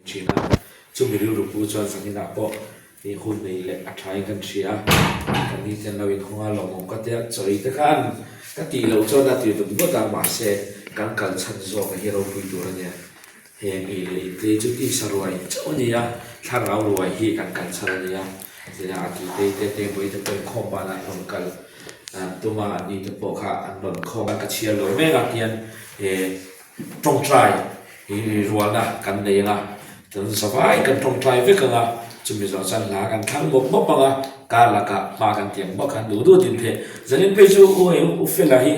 Thin a, chumi rilru pu chuan zaninah pawh i hun nei leh a thain kan hria a, ka ni ten lo inhawng a lawmawm ka tia chawi te khan ka tih loh chuan a ti vut vut a, mahse kan kal chhan zawk a hi ropui tur a nia, heng ei leh in te hi chu tisa ruai chauh a ni a, thlarau ruai hi kan kal chhan a nia, tia a ti te te te vawi te pawh inkhawm banah rawn kal an tum a, an ni te pawh kha an rawn khawm a, ka chhiar lo mek a tian he tawngtai i rualna kan nei anga kan zavai kan tawngtai vek anga chumi zawh chuan hla kan thlang mawp mawp anga kar lakah hma kan tiang bawk khan duh duh din theih zanin phei chu u hei u fela hi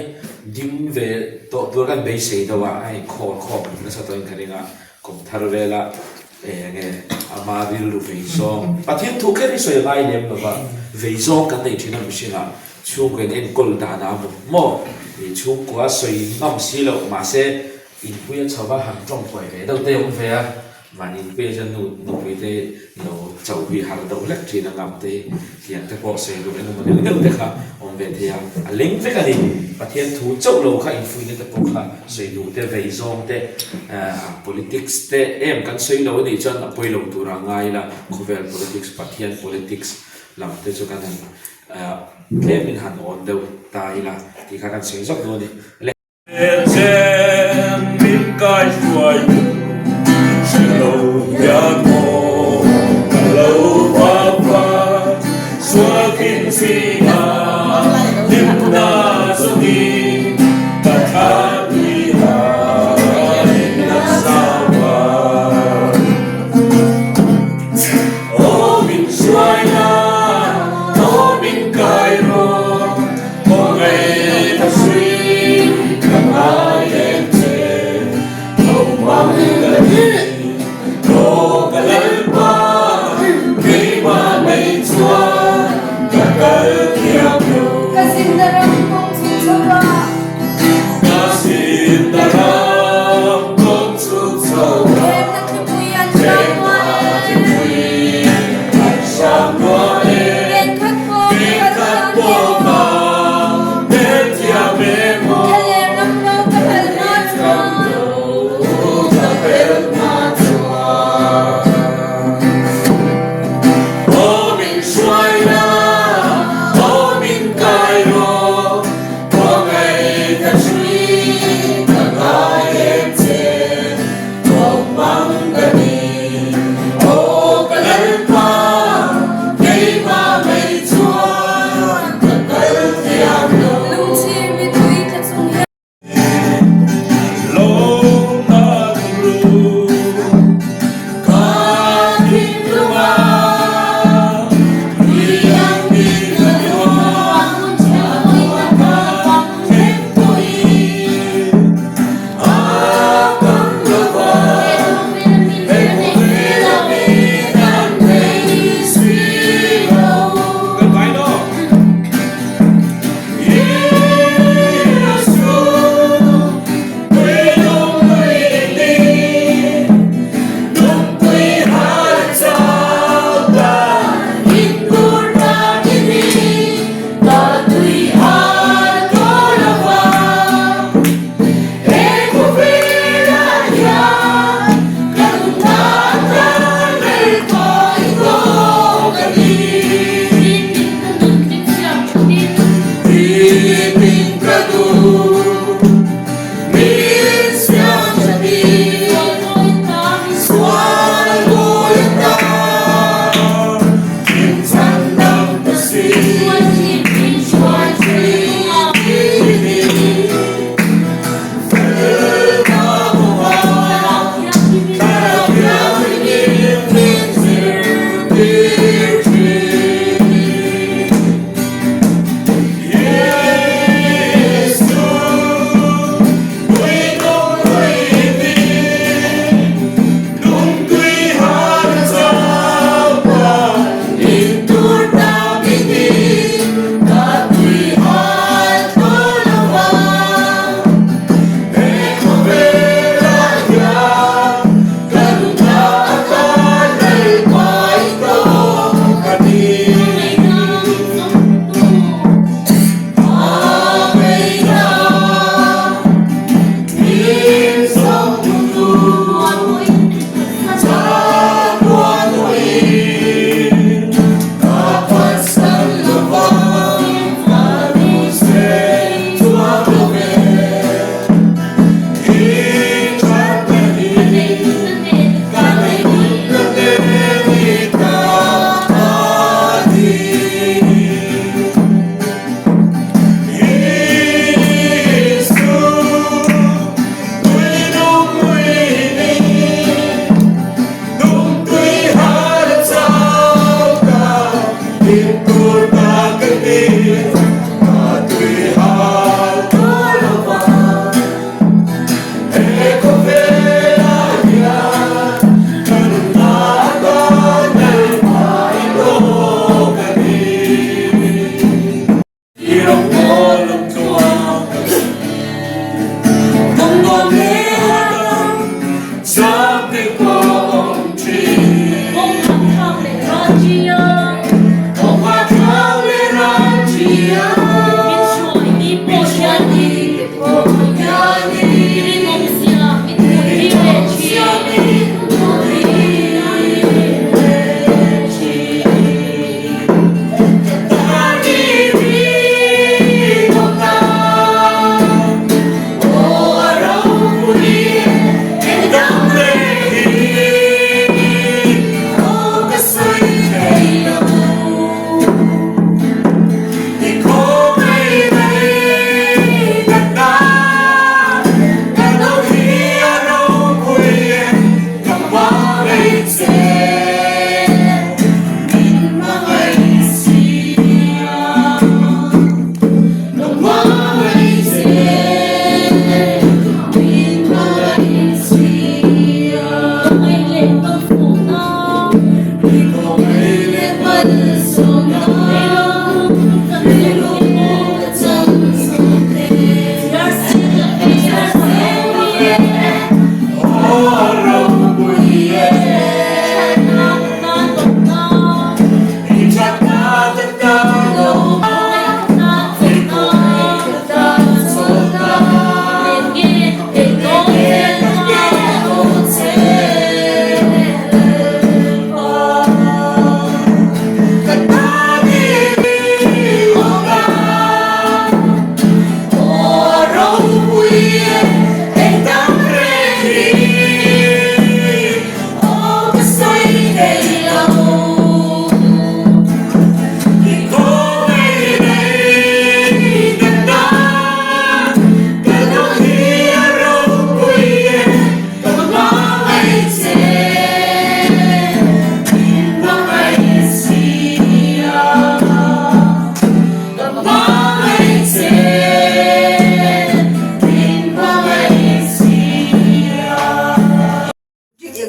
ding ve tawh tur kan beisei deuh a a inkhawl khawm nasa tawhin ka ring a kum thar vela eng nge ama rilru vei zawng Pathian thu kher hi sawi a ngai lem lova vei zawng kan nei thin a mihringah chhungkaw in enkawl dan a maw maw ih chhungkua sawi ngam si loh mahse Inpuia chho va han tawng huai ve deuh te awm ve a, mahni inpuia chuan nu nupui te lo cho hi har deuh hlek thin a ngam te hi tiang te pawh sawi duh engemaw deuh deuh te kha awm ve thei a, a leng vek a ni. Pathian thu chauh lo kha infuihna te pawh kha sawi duh te, vei zawng te, politics te em kan sawi lo a nih chuan a pawi lo tur a ngai ila, khawvel politics, Pathian politics lam te chu kan han tlemin han awn deuh ta ila tih kha kan sawi zawk dawn a ni.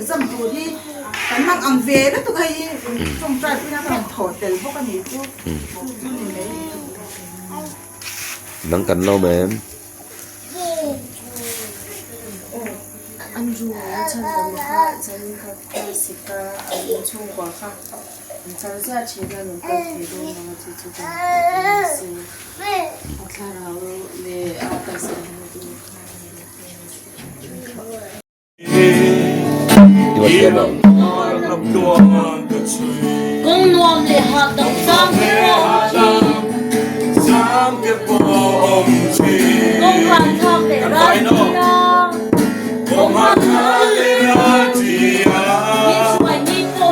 exam tur hi kan mang ang ve lutuk hei hi tawngtai pawhin a rawn thawh tel bawk a nih chu chu chu ni mai. Nang kan lo em? Andrew a chhan ka mi kha chuanin kha classic a an inchhungkua kha an kal ziah thin a rawn kal thei dawn lo a chu chu ka ni se a thlarau leh a taksa hmu tur kha Kawng nuam leh hahdam zang te pawh awm thin. Kawng hanthlak leh ralti a.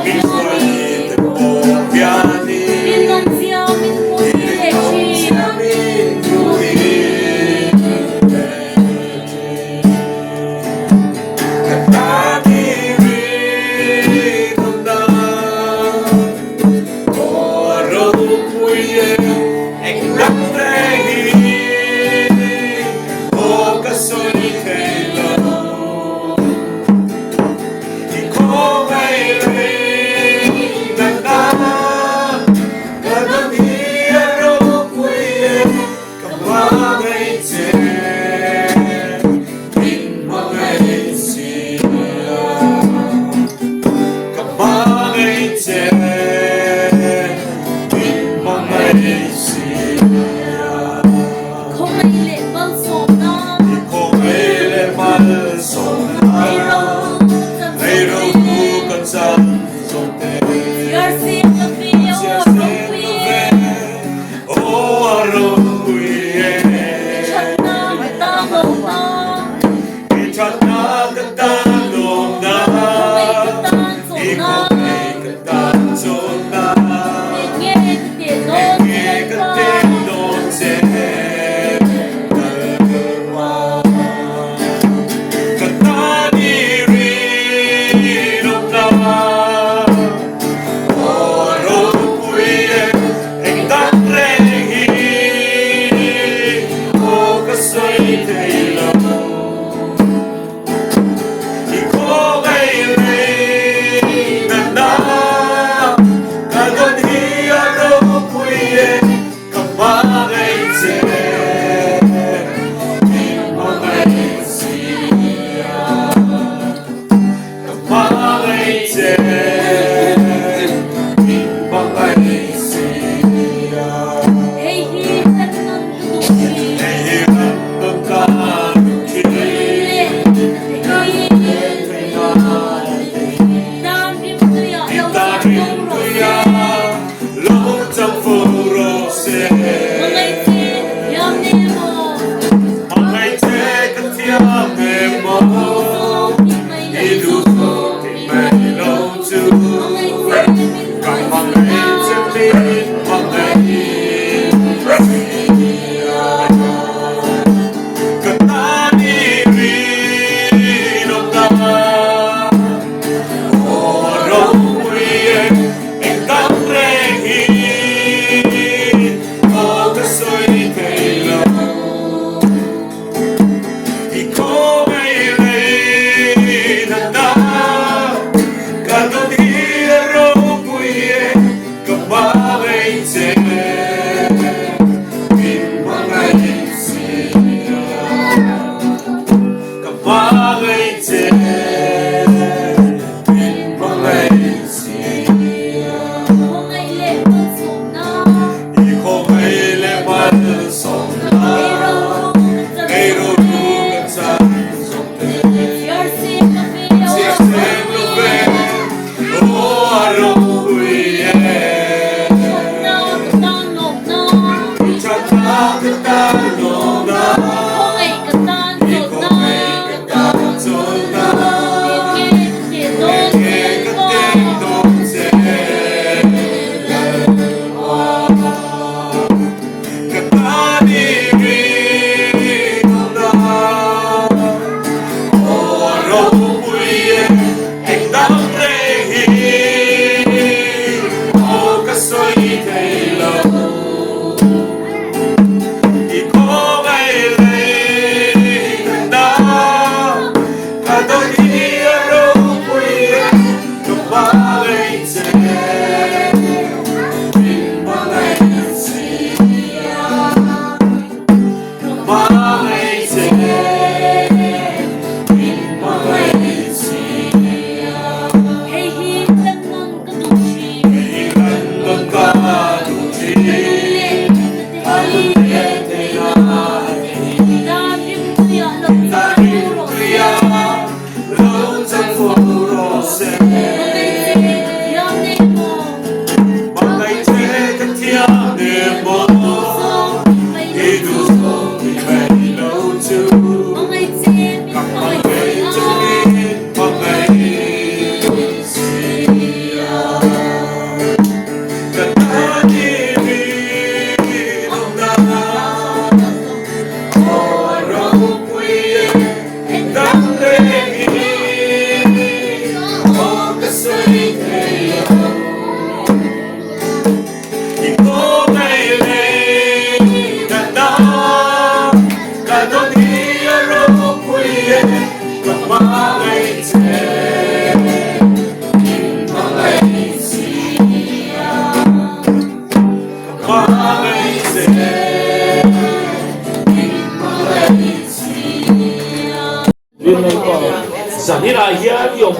Min hruai mi pawh hianin. Min nawmzia min hmuhtir leh thin. Khawngaih leh malsawmna. Ei rohlu kan zawmte. Chhiar seng love aw ropui e. I thatna ka tan lawmna. I thatna ka tan lawmna. Khawngaih ka tan chawlhna. I khawngaih ka tan chawlhna. Eng nge ka teh dawn che Lalpa. Dawn che Lalpa. Ka tan i rinawmna.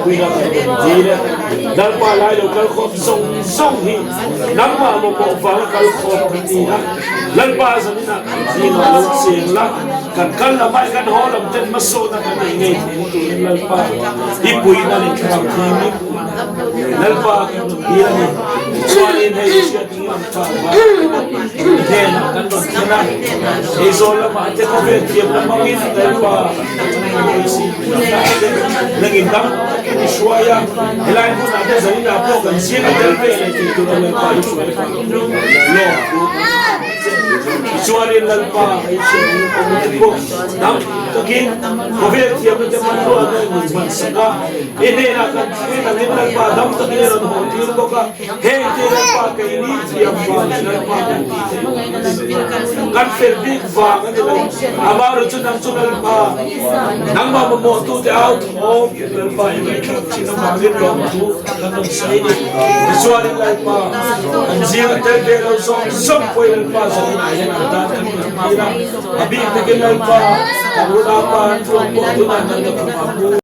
puina kan rawn dil e. Lalpa lai lo kal khawm zawng zawng hi nangmah mamawh vanga kal khawm kan ni a. Lalpa zaninah kan zingah lo cheng la, kan kal lamah i kan haw lam ten hmasawhna kan ei ngei theihna turin Lalpa i puihna leh thlarau thianghlim puihna Lalpa kan rawn dil a ni. Tichuanin hei i hriat eng ang ta va i hnenah kan rawn thlen a, eizawl lamah te khawvel thiam lam angin Lalpa Nangin dam takin i hruai a, helai hmunah te zaninah pawh kan zing a tel ve leh tih tura Lalpa i hruai avangin lawm thu kan sawi ang che. Tichuanin Lalpa hei hriat in awm te pawh dam takin khawvel thiamna te hmanrua a nun hman sak a, i hnenah kan thlen angin Lalpa dam takin i rawn haw tir bawk a, heng te Lalpa keini thiam vang che Lalpa kan tih theih vang a ni lo, kan fel bik vang a ni lo, amaherawhchu chu nang chu Lalpa nangmah mamawhtute au thawm Lalpa i ngaihthlak thin avangin lawmthu kan rawn sawi a ni. Tichuanin Lalpa an zinga tel ve lo zawng zawng pawhin Lalpa zaninah hian an tan kan rawn tir a, a bik takin Lalpa kan unaupa an ruang pawh tunah kan la khum ang u.